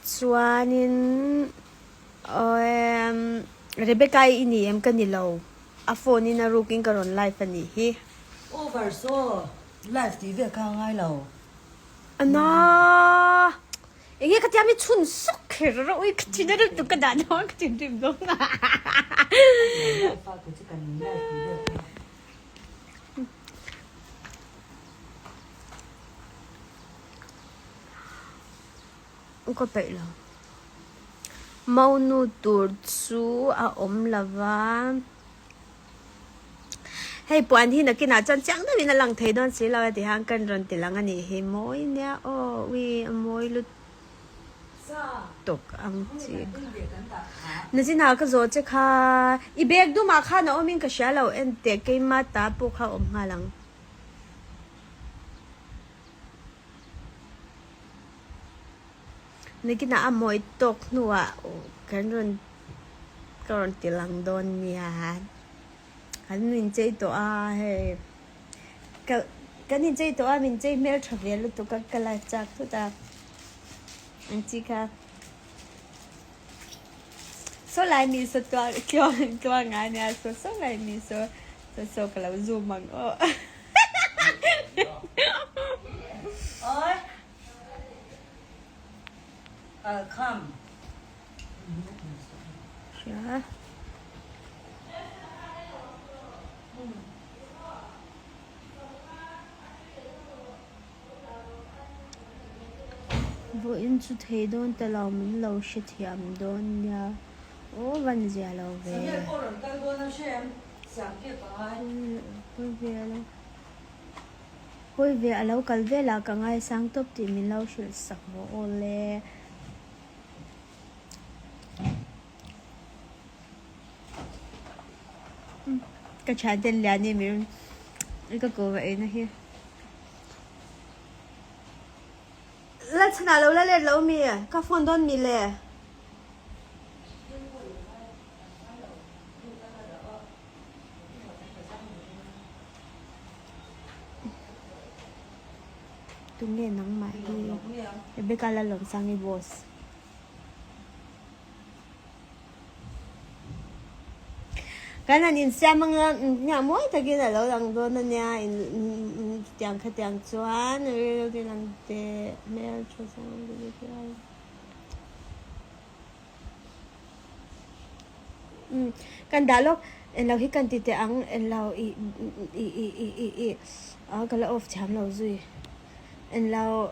Chuanin Rebecca-i i ni em ka ni lo, a phone in a rukin ka rawn live a nih hi. Over saw live tih vel kha a ngai lo. Anaa! Enge ka tia mi chhun suk kher rawh ui ka thin a reuh tuk ka dah dawn ka thin rim dawn. Live a kei chu ka ning live tih vel kha. Ka peih lo. Maunu tur chu a awm lo va. Hei puan hi nakinah chuan chiang deuhin a lang thei dawn si lo a ti hian kan rawn ti lang a nih hi. Mawi nia aw ui a mawi lutuk ang chi kha. Nachinah ka zawh che kha i bag dumah khan a awmin ka hria lo enteh keima ta pawh kha a awm nghal ang. Nakinah a mawi tawk hnuah kan rawn ka rawn ti lang dawn nia. Kan inchei tawh a hei ka kan inchei tawh a min chei hmel tha ve lutuk a ka la chak thut a ang chi kha. Saw lai mi saw tuar tluang tluang a nia saw saw lai mi saw saw saw ka lo zoom ang aw. Oi. Kham. Hria. Vawiin chu thei dawn ta lo min lo hrethiam dawn nia aw van zia lo ve. Samuel pawh rawn kal dawn a hre em? Siam kep a ngai. Pawi ve a lo pawi ve a lo kal vel ah ka ngaisang tawp tih min lo hrilh sak rawh aw le. Ka thian ten lian em em ka ko va eina hi. La chhanah lo la let lo mi ka phone dawn mi le. Tunge nangmah hi Rebecca Lalawmsangi boss. Kan han insiam anga nia mawi takin a lo lang dawn a nia tiang khatiang chuan rilru lang teh hmel tha sang Kan dah lawk englo hi kan ti teh ang englo ih ih ih ih ih ih a ka la off thiam lo zui englo.